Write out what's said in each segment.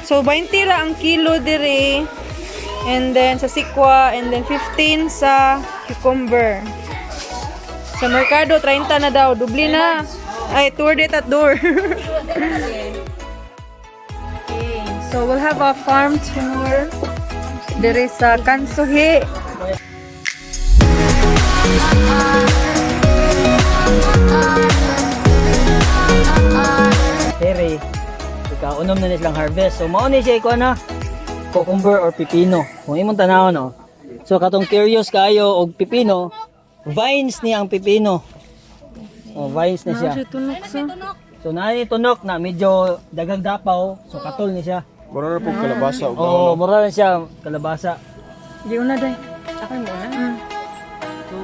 So 20 ra ang kilo diri. And then sa sikwa and then 15 sa cucumber. Sa merkado 30 na daw, dubli na. Ay, tour date at door. Okay, so we'll have a farm tour diri sa Kansuhi. Tere, ikaw unom na nilang harvest. So mao ni siya ikuha na cucumber or pipino. Kung imong tanaw, no. So katong curious kayo og pipino, vines ni ang pipino. Oh, vines na siya. Tunok sa. So naay tunok na medyo daghang dapaw, so katol ni siya. Mura na po kalabasa og Oh, mura na siya kalabasa. Di una day. Ako mo na. So,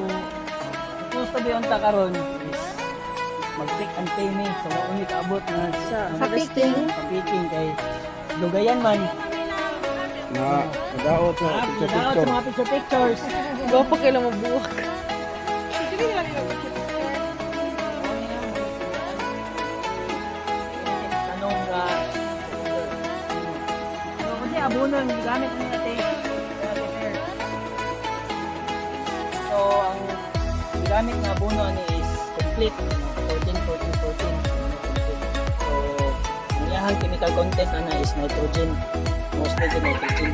supposed to be on ta karon is mag-pick and pay me. So, wa ni kaabot na Sa picking. Sa picking kay lugayan man. Na nadaot sa Ah, picture nadaot sa picture. mga picture pictures. Gwapo kay lang mabuwak. Tanong nga. So, kasi abono ang gigamit ni ate. Ate Fer. So, ang gigamit nga abono ani is complete. 14, 14, 14. So, ang iyahang chemical content ana is nitrogen. Mostly the nitrogen.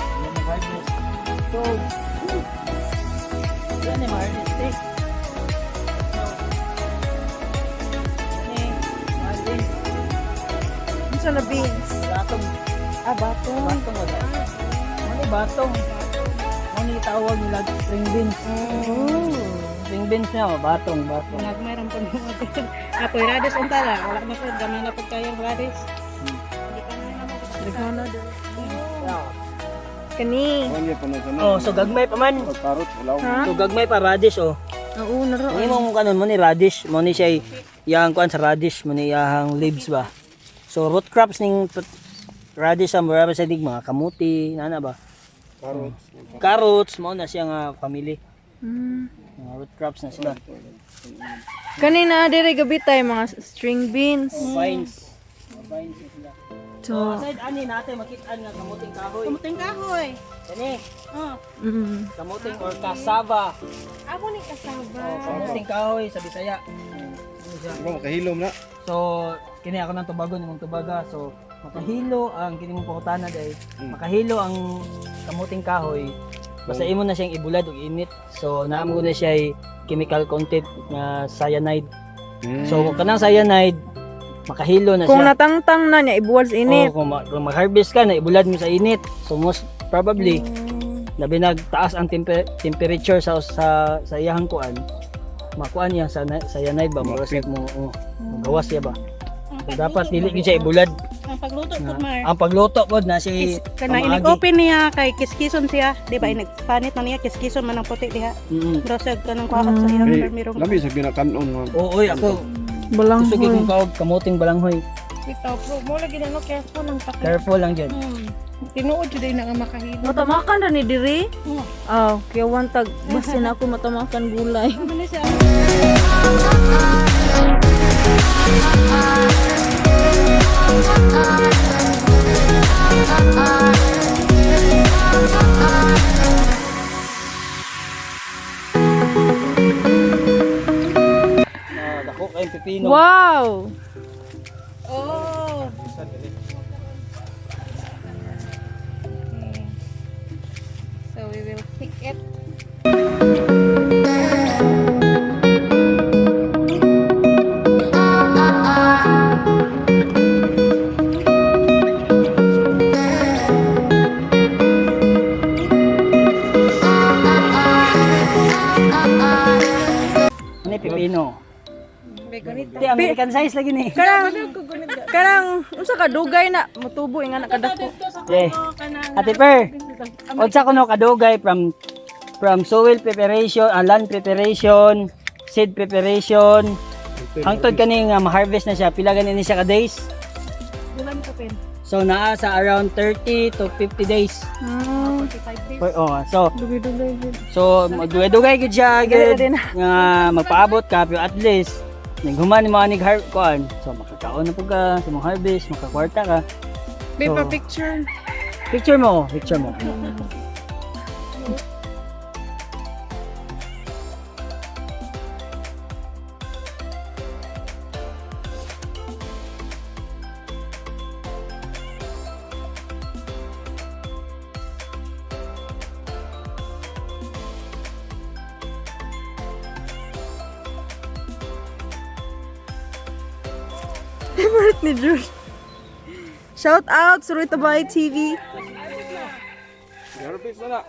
Ano na harvest? So, yan ay ma-harvest eh. Unsa na beans? Batong. Ah, batong. Batong wala. Ano batong? Ano yung tawag nila string beans? Oh. String beans na, oh, batong, batong. Nagmayroon po mga apoy radish unta ra. Wala na po gamay na po kayong radish. Daghan na diri. Kani. Kuan pa na tanan. Oh, so gagmay pa man. Pag karot wala. Ha? So gagmay pa radish oh. Oo, naro. Ang imong kanon mo ni radish, mo ni siya iyang kuan sa radish, mo ni iyang leaves ba. So root crops ning radish ang mura sa dig mga kamuti, nana ba? Carrots. Carrots mo na siya nga family. Mga root crops na sila. Kani na diri gabi tay mga string beans. Vines. Mga vines na sila. So, So, aside ani natin makitaan nga kamuting kahoy. Kamuting kahoy. Kani, Oh, kamuting or cassava. amo ni kasaba. Oh, kamuting kahoy sa Bisaya. Ano siya? Di ba makahilom na? So, kini ako ng tubagon imong tubaga. So, makahilo ang kini mong pangutana day. Makahilo ang kamuting kahoy. Basta imo na siyang ibulad og init. So, naamo na siya chemical content nga cyanide. So, kanang cyanide makahilo na kung siya. natangtang na niya ibuwal sa init. Oo, kung mag-harvest ka, naibulad mo sa init. So most probably, labi nagtaas ang temperature sa iyahang kuan. Makuan niya sa cyanide ba, mura siya mo oh, magawas siya ba. So, dapat dili gyud siya ibulad. Ang pagluto Na, po mar. ang pagluto pod na si Kis, kana pamaagi. inig-open niya kay kiskison siya, di ba inig panit man niya kiskison man ang puti diha. Pero sa kanang kuha sa iyang Hey, permirong. lami sa ginakanon nga. Oo, oy, ako Balanghoy. gusto gyud kong kaog kamuting balanghoy. Bitaw, bro. Mo lagi na no, careful lang ta. Careful lang jud. Tinuod jud na nga makahilo. Matamakan ra ni diri. Oh, kaya wantag basin ako matamakan gulay. Ano ni siya? Na dako kayong pipino. Wow! Oh. Okay. So we will pick it. Ano yung pipino? May gunit. Di American size lagi ni. Karang karang unsa ka dugay na motubo nga nakadako. Okay. Ate Per, unsa kuno kadugay from soil preparation, land preparation, seed preparation, hangtod kani nga ma-harvest na siya, pila gani ni siya ka days? Bulan ko pen. So naa sa around 30 to 50 days. 45 days. Oh, so Dugay-dugay gud. so magdugay-dugay gid siya Dali gid na. nga magpaabot ka pero at least Naghuman ni mga nig kuan. So makakaon na pud ka sa mong harvest, makakwarta ka. May So, pa-picture. Picture mo, picture mo. Favorite ni Jules. Shout out Suroy Tabay TV. Harvest na na.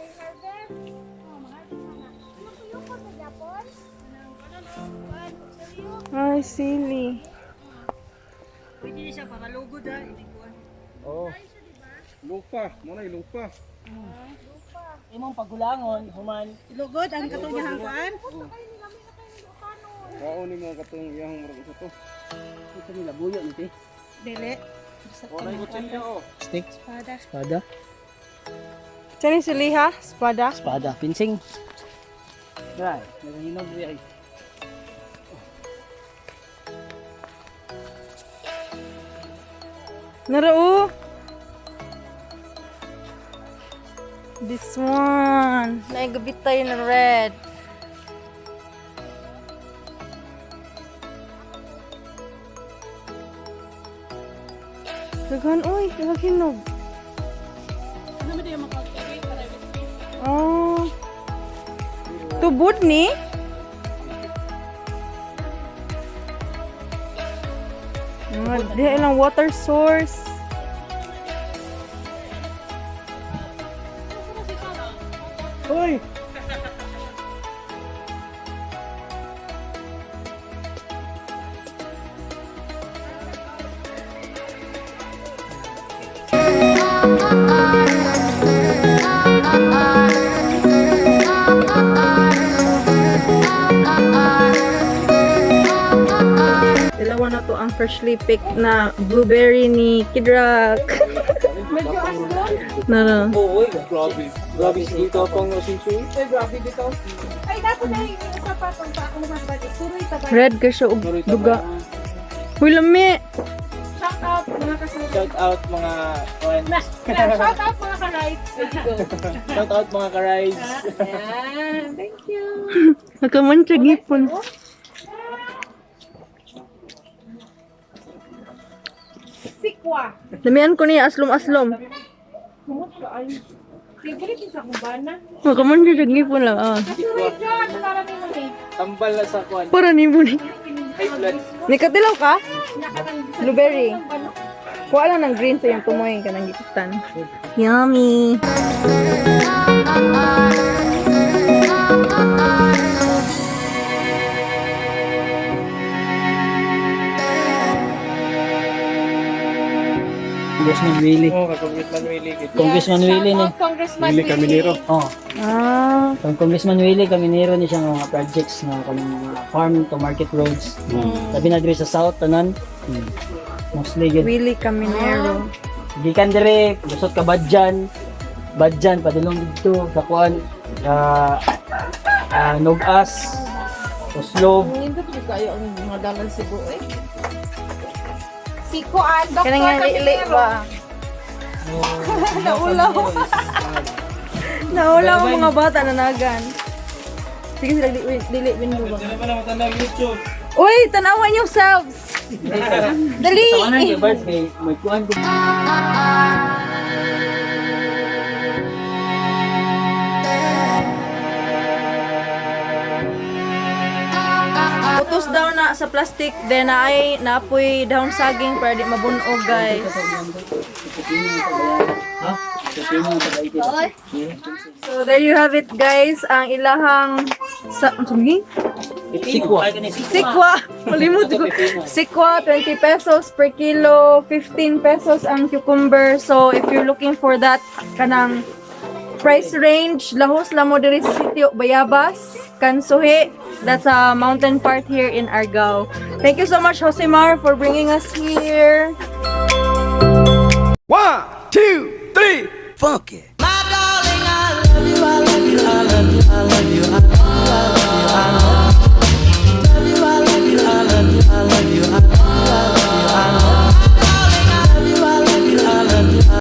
Ay, silly. Pwede siya para lugod ha. Oh. Lupa, mo na lupa. Imong pagulangon, human. Lugod ang katong iyang kuan. Kaon ni mga katong iyang murag isa to. Ito nila buyo ni te. Dili. Oh, na kutsilyo oh. Stick, Espada. espada, Saan yung sili ha? Espada? Espada, pinsing. Right, naghinog ay. Narao. This one. Naigabit tayo ng red. Daghan, uy. Daghan hinog. Oh. Tubod ni? Mga diha ilang water source. Hoy! Dalawa na to ang freshly picked na blueberry ni Kidrak. No. Uy, Grabe. Grabe dito akong sinsu. Ay, grabe dito. Ay, dapat na yung isa pa itong pa ako lumabalik. Suroy Tabay. Red ka siya og duga. Uy, lami! Shout out mga kasuroy. Shout out mga kuan. Shout out mga ka-rides. Shout out mga ka-rides. Ayan, thank you. Nakamanchag ngipon. Sikwa. Lamian ko niya aslom-aslom. Favorite sa kumbana. Nakamanchag ngipon lang ah. Kasuroy John, para ni mo ni. Tambal na sa kuan. Para ni mo ni. High blood. Nikatilaw ka? Blueberry. Kuha lang ng green sa iyong tumoy ka ng gipitan. Yummy! Congressman Willie. Oh, Congressman Willie. Congressman Willie ni. Shout out Congressman Willie Caminero. Oh, Ah, kang Congressman Willie Caminero ni siya nga mga projects nga kanang mga farm to market roads. Labi na diri sa south tanan. Mostly gyud. Willie Caminero. Gikan diri, lusot ka Badjan. Badjan padulong didto sa kuan Nogas, Oslob. Nindot ko kayo ang mga dalan Cebu eh. Si Kuan, Dr. Kanang nga li Caminero. ba? Naulaw. Naulaw ang mga bata na nagan. Sige sila dili dili window ba? Dili pa na matandang YouTube. Uy, tanawan yourselves. Dali. Tawanan kay Bards kay may kuan ko. Utos daw na sa plastic then na ay naapoy dahon saging para di mabunog, guys. Ha? So there you have it, guys, ang ilahang sa sige? Sikwa. Sikwa. Malimot ko. Sikwa 20 pesos per kilo, 15 pesos ang cucumber. So if you're looking for that kanang price range, lahos lang mo diri sa sitio Bayabas, Kansuhi. That's a mountain part here in Argao. Thank you so much, Josemar, for bringing us here. One, two, three. Funky.